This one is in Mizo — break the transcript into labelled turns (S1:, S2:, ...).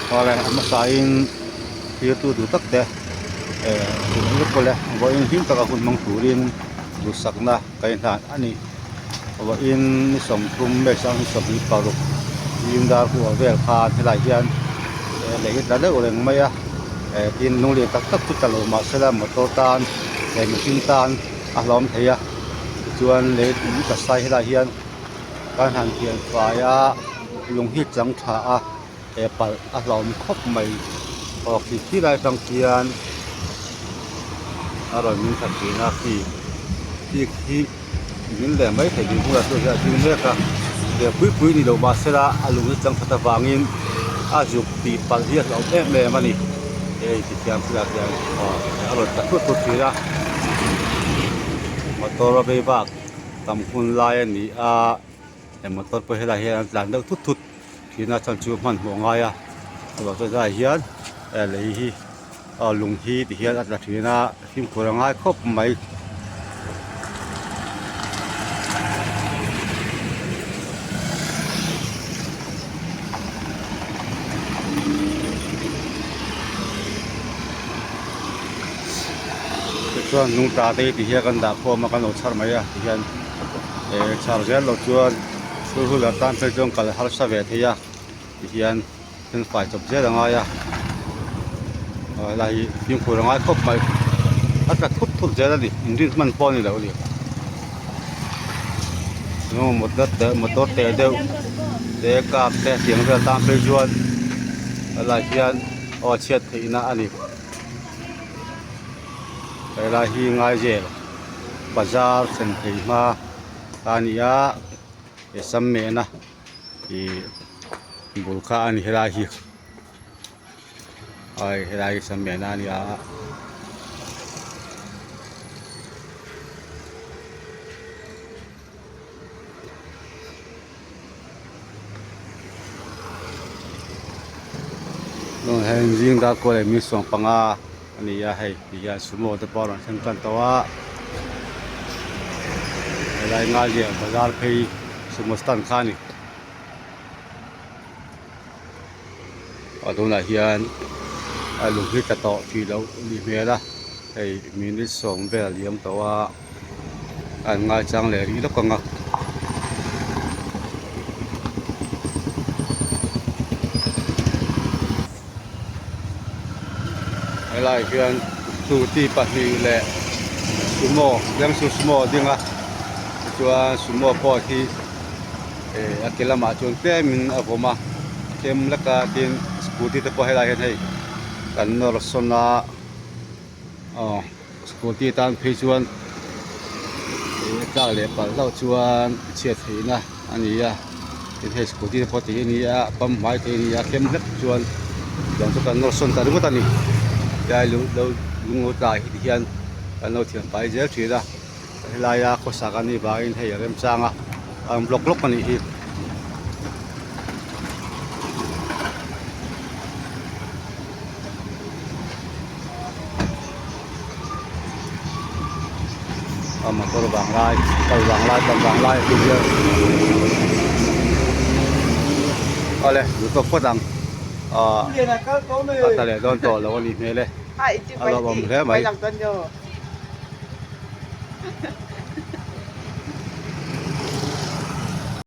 S1: Awle a hmasain thirtu duh tak te eh pawh vawiin hlim taka hun hmang turin duhsakna ka inhlan a ni vawiin ni 30 May 2026 zing dar kuah vel khan helaiah hian lei hi tla deuh reng mai a eh tin lung lian tak tak chu tla lo mahsela motor tan leh mihring tan a hlawm thei a tichuan lei tla sai helaiah hian kan han thian fai a lung hi chang tha a he palh a hlauhawm khawp mai aw khi khi lai atang khian a rawn min thla thin a khi khi khi min leh mai thei ding bulah chuan hian a ding mek a lian pui pui ni lo mahsela a lung hi chang that avangin a zuk tih palh hi a hlauhawm em em a ni hei ti thiam thil ah hian aw a rawn tla thut thut thin a motor a vei vak tam hun lai a ni a he motor pawh helaiah hian an tlan deuh thut thut thin a chhan chu hmanhmawh a ngai a chuvang chuan helaiah hian lei hi aw lung hi ti hian a tla thin a fimkhur a ngai khawp mai. Tichuan lung tla te hi ti hian kan dah khawm a kan lo chhar mai a ti hian. Eh chhar zel loh chuan thil hun ah tan phei chuan kal harsa ve thei a tihian thil fai chawp zel a ngai a aw helai hi fimkhur a ngai khawp mai a tla thut thut zel a ni inrin hman pawh a ni lo a ni motor te motor te deuh te car te tiang vel tan phei chuan helai hian aw chhiat theihna a ni helai hi Ngaizel. Bazar thlen thei hma a ni a he sam mehna ih bul kha a ni helai hi ai helai hi sam mehna a ni a. Heng zing dar kual leh mi 15 a ni a hei ti hian sumo te pawh a rawn thleng tan tawh a helai Ngaiziah bazar phei sumo stand kha a ni a tunah hian a lung hi tla tawh tih loh a nih hmel a hei minute 10 vel a liam tawh a. an ngaichang leh rih lawk ang a. Helaiah hian scooty pahnih leh sumo lengsu sumo a ding a tichuan sumo pawh hi eh a ke lamah chuan tlemin a vawm a tlem lek a tin scooty te pawh helaiah hian hei kan nawr sawn a aw. Scooty tan phei chuan ih a tlak leh palh hlauh chuan chhiat theihna a ni a tin hei scooty te pawh tih a ni a pump hmai te a ni a tlem hlek chuan tiang chu kan nawr sawn ta ringawt a ni helai lung lo lung lo tlai hi ti hian kan lo thiam fai zel thin a helaia khawsak a nih vangin hei a remchang a a awm lawk lawk a nih hi. A motor vang lai kal vang lai tam vang lai a ti hian awle duh tawk phawt ang ah a tla leh dawn tawh lo a nih hmel e a lawmawm hle mai.